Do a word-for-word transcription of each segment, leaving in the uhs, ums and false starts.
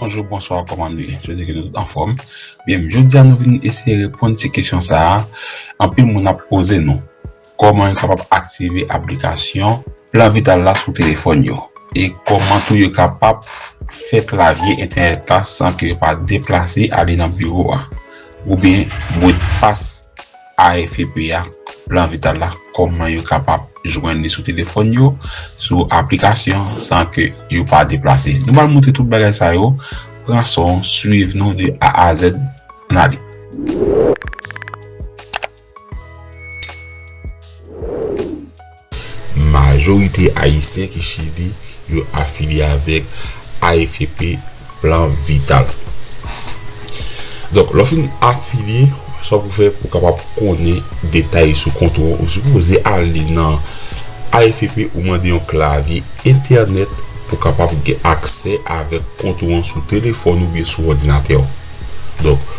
Bonjou, bonswa, kòman nou ye? Jodi ke nou tout anfòm. Byen, jodi a nou vin eseye reponn ti kesyon sa a. Anpil moun ap poze nou. Kòman yo kapab aktive aplikasyon Plan Vital la sou telefòn yo? E kòman tou yo kapab fè klavye entènèt la san ke yo pa deplase ale nan biwo a? Oubyen modpas A F P a, Plan Vital la, kòman yo kapab jwenn li sou telefòn yo, sou aplikasyon, san ke yo pa deplase. Nou pral montre tout bagay sa yo. Pran son, swiv nou de A a Z. Ann ale. Majorite Ayisyen ki Chili, yo afilye avèk A F P Plan Vital. Donk, lè w fin afilye, sa w pou fè pou w kapab konnen detay sou kont ou an, ou sipoze ale nan A F P, ou mande yon klavye entènèt pou w kapab gen aksè avèk kont ou an sou telefòn oubyen sou òdinatè w. Donk,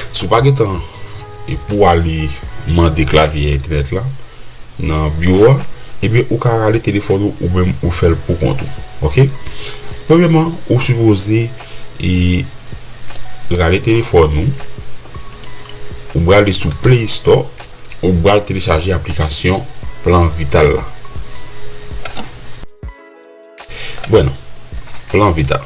si w pa gen tan e pou w ale mande klavye entènèt la nan biwo a, ebyen, ou ka rale telefòn ou, ou menm ou fè l pou kont ou. Oke? Premyèman, ou sipoze e rale telefòn ou, ou prale sou Play Store, ou pral telechaje aplikasyon Plan Vital la. Bueno, Plan Vital.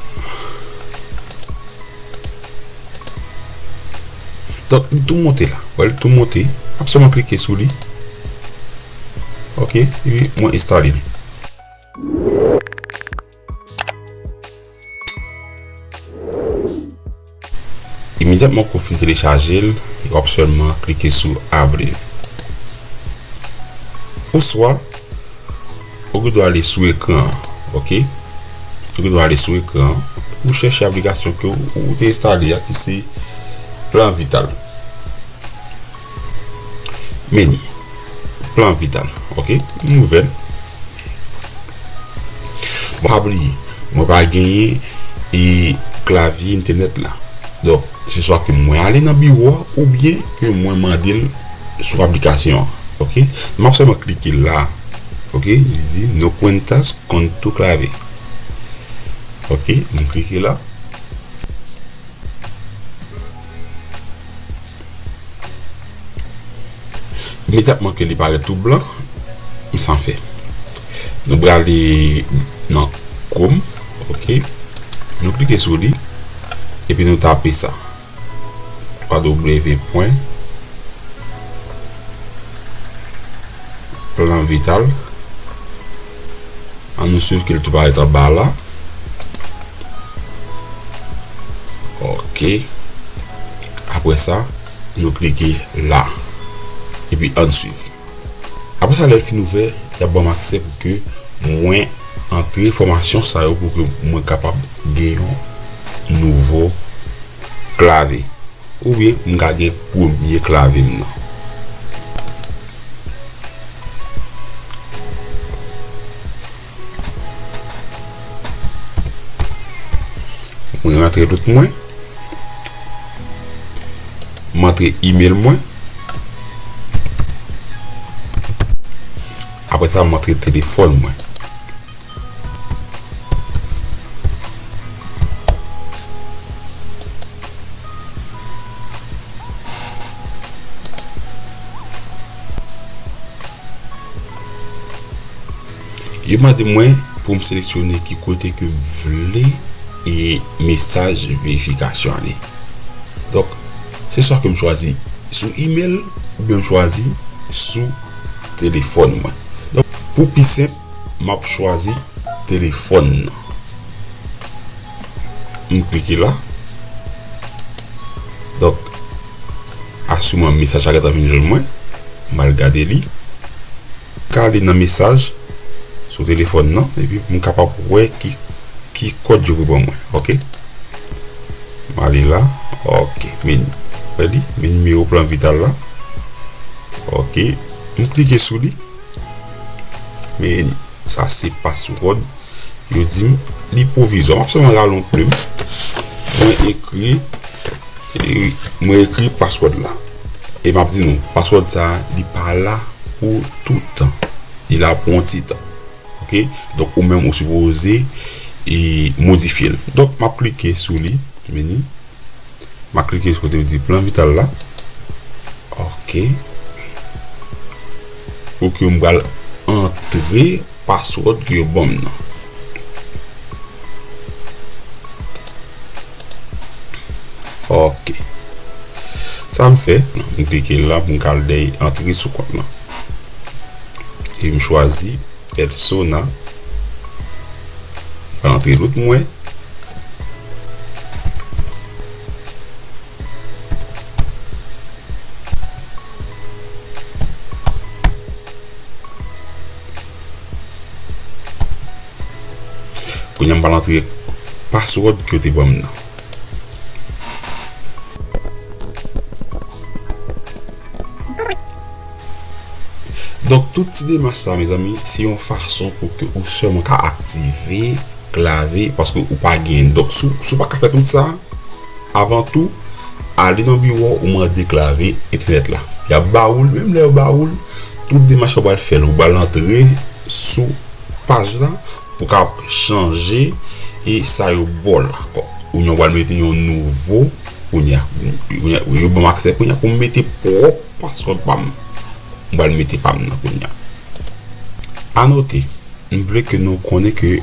Donk, li tou monte la. Wè, li tou monte. Ap sèlman klike sou li. Oke, epi mwen enstale li. Imedyatman ke w fin telechaje l, w ap sèlman klike sou abrir. Oswa, ou gen dwa ale sou ekran an, oke? Ou gen dwa ale sou ekran an, ou chèche aplikasyon ke w, ou te enstale a, ki se Plan Vital. Meni. Plan Vital, oke? Nouvèl. Bon, pa bliye, mwen pa genyen e klavye entènèt la. Donk, se swa ke mwen ale nan biwo a oubyen ke mwen mande l sou aplikasyon an. Oke? M ap sèlman klike la. Oke? Li di "No cuentas con tu clave". Oke? M klike la. Imedyatman ke li parèt tou blan, m san fè. Nou prale nan Chrome, oke. Nou klike sou li, epi nou tape sa. W W W pwen Plan Vital. Ann nou swiv ke l tou parèt anba la. Oke. Apre sa, nou klike la. Epi ann swiv. Apre sa, lè l fin ouvè, y ap ban m aksè pou ke mwen antre enfòmasyon sa yo pou ke mwen kapab gen yon nouvo klavye. Oubyen m ka gen premye klavye m nan. Mwen rantre tout mwen. M antre email mwen. Apre sa, m antre telefòn mwen. Yo mande mwen pou m seleksyone ki kote ke m vle e mesaj verifikasyon an ye. Donk, se swa ke m chwazi sou email oubyen m chwazi sou telefòn mwen. Donk, pou pi senp, m ap chwazi telefòn nan. M klike la. Donk, asirman, mesaj la gentan vin jwenn mwen. M al gade li. Ka li nan mesaj sou telefòn nan, epi pou m kapab wè ki, ki kòd yo voye ban mwen. Oke? M ale la. Oke, meni. Wè li, men nimewo Plan Vital la. Oke. M klike sou li. Men sa se password. Yo di m li pwovizwa. M ap sèlman rale yon plim. Mwen ekri, e, mwen ekri password la. E m ap di nou, password sa, li pa la pou tout tan. Li la pou yon ti tan. Oke? Donk, ou menm, ou sipoze, e modifye l. Donk, m ap klike sou li, meni. M ap klike sou kote yo di plan vital la. Ok. Pou ke m pral antre password ke yo ban m nan. Ok. Sa m fè, m klike la pou m ka al dèyè antre sou kont lan. E m chwazi persona. Mwen antre lòt mwen. Kounye a m pral antre password ke yo te ban m nan. Donk, tout ti demach sa, mezanmi, se yon fason pou ke ou sèlman ka aktive klavye, paske ou pa genyen. Donk, si w, si w pa ka fè tout sa, avan tou, ale nan biwo, ou mande klavye entènèt la. Y ap ba ou l, menm lè yo ba ou l, tout demach la ou pral fè l, ou pral antre sou paj la, pou ka chanje e sa yo ba w la. Ou pral mete yon nouvo, kounye a, kounye a, yo ban m aksè kounye a pou m mete pwòp password pa m. M pral mete pa m nan kounye a. Anote, m vle ke nou konnen ke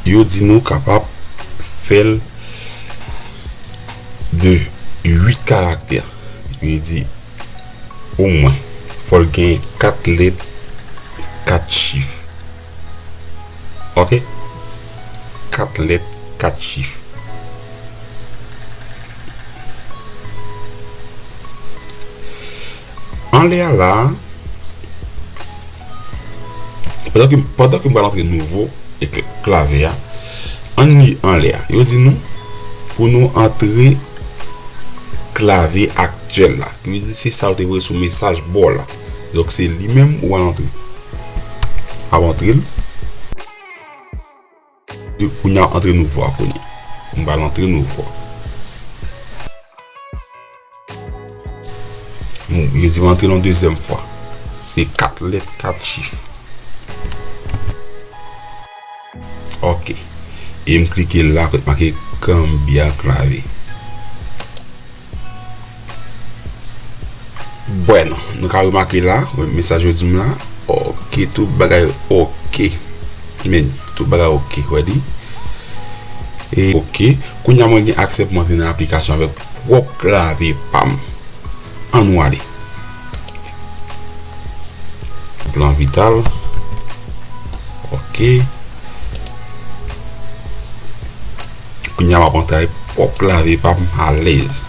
yo di nou kapab fè l de uit karaktè. Yo di omwen, fò l gen kat lèt, kat chif. Ok? Kat lèt, kat chif. Anlè a la, pandan ke, pandan ke m pral antre nouvo e kl-, klavye a, ann li anlè a. Yo di nou pou nou antre klavye aktyèl la. Ki vle di se sa yo te voye sou mesaj ba w la. Donk se li menm ou al antre. M ap antre l. Kounye a antre nouvo a kounye a. M pral antre nouvo a. M, yo di m antre l yon dezyèm fwa. Se kat lèt, kat chif. Ok. E m klike la, kote make cambia clave. Bueno, nou ka remake la, mesaj yo di m la, ok, tout bagay ok. Men, tout bagay ok, wè li. E ok, kounye a mwen gen aksè pou m antre nan aplikasyon avèk pwòp klavye pa m. Ann nou ale. Plan vital. Ok. Kounye a m ap antre ak pwòp klavye pa m alèz.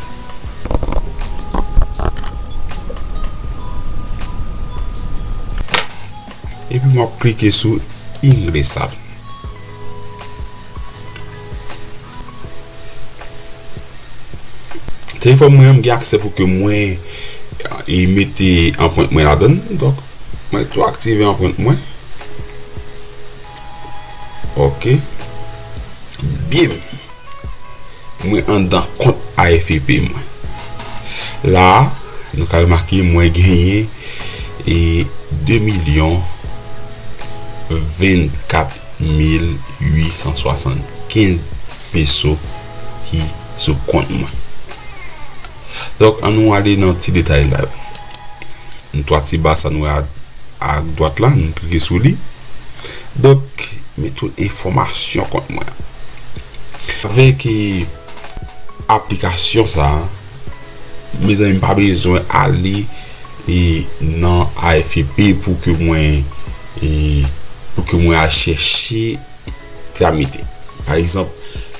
Epi m ap klike sou Inglesar. Telefòn mwen an, m gen aksè pou ke mwen, e, mete anprent mwen ladan l. Donk, mwen tou aktive anprent mwen. Ok. Bim. Mwen anndan kont A F P mwen. La, nou ka remake mwen genyen, e, de milyon vennkat mil uit san swasannkenz peso ki sou kont mwen. Donk, ann nou ale nan ti detay la yo. Nou twa ti ba sa nou wè a, a dwat la, nou klike sou li. Donk, men tout enfòmasyon kont mwen. Avèk, e, aplikasyon sa a, mezanmi, m pa bezwen ale, e, nan A F P pou ke mwen, e, pou ke mwen al chèche tramite. Pa egzanp,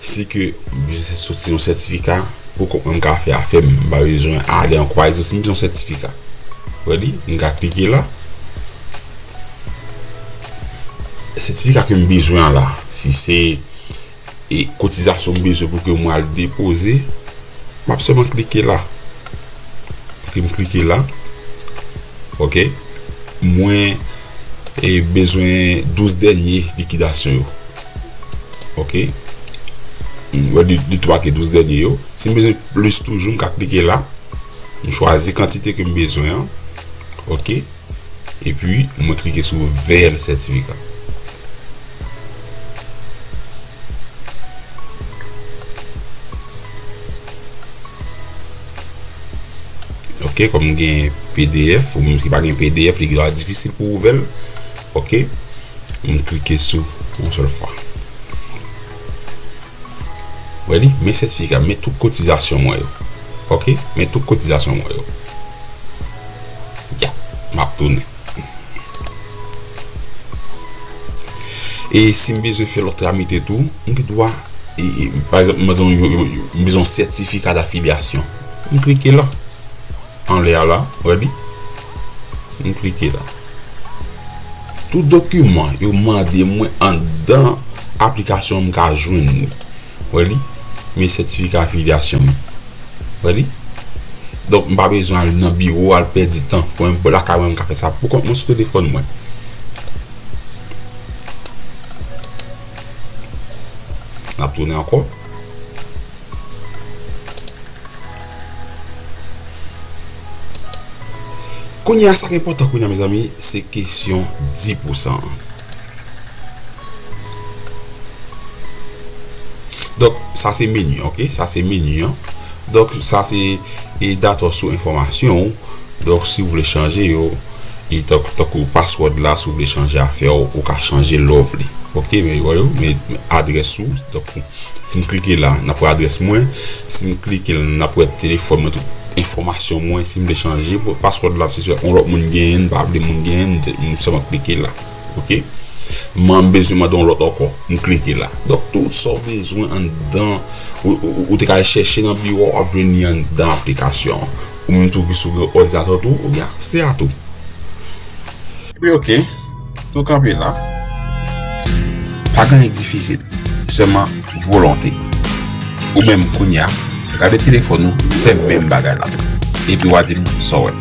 si ke m bezwen soti yon sètifika, pou kont mwen m ka fè afè m, m pa bezwen ale ankò. Pa egzanp, si m bezwen yon sètifika, wè li, m ka klike la. Sètifika ke m bezwen an la, si se, e, kotizasyon m bezwen pou ke mwen al depoze, m ap sèlman klike la. Ok, m klike la. Ok. Mwen, e, bezwen douz dènye likidasyon yo. Ok. Mwen di, di tou make douz dènye yo. Si m bezwen plis toujou, m ka klike la. M chwazi kantite ke m bezwen an. Ok. Epi, mwen klike sou vèyè sètifika. Ok, kòm m gen P D F, ou menm ki pa gen P D F, li genlè difisil pou ouvè l. Ok, m klike sou yon sèl fwa. Wè li, men sètifika, men tout kotizasyon mwen yo. Ok, men tout kotizasyon mwen yo. Ya, m ap tounen. E si m bezwen fè lòt tramite tou, m gen dwa, e, e, pa egzanp, m bezwen, m bezwen sètifika dafilyasyon. M klike la. Anlè a la, wè li? M klike la. Tout dokiman yo mande mwen anndan aplikasyon an, m ka jwenn li. Wè li? Men sètifika afilyasyon m. Wè li? Donk, m pa bezwen al nan biwo, al pèdi tan. Mwen menm lakay mwen, m ka fè sa pou kont mwen sou telefòn mwen. N ap tounen ankò. Kounye a, sa k enpòtan kounye a, mezanmi, se kesyon dis pousan an. Donk, sa se meni, ok? Sa se meni an. Donk, sa se, e, datò sou enfòmasyon ou. Donk, si w vle chanje yo, e tank, tankou password la, si w vle chanje afè w, ou ka chanje lè w vle. Ok, men, wè yo, men adrès ou. Donk, si m klike la, n ap wè adrès mwen. Si m klike la, n ap wè telefòn mwen, tout enfòmasyon mwen. Si m vle chanje, password la, se yon lòt moun genyen, m pa vle moun genyen, m sèlman klike la. Ok? M bezwen mande yon lòt ankò. M klike la. Donk, tout sa w bezwen anndan, ou, ou, ou te ka al chèche nan biwo, w ap jwenn li anndan aplikasyon an. Ou menm tou ki sou òdinatè tou, ou gen aksè a tou. Epi, ok, tou kanpe la. Pa gen anyen k difisil, sèlman volonte. Ou menm kounye a, gade telefòn ou, fè menm bagay la. Epi w a di m sa w wè.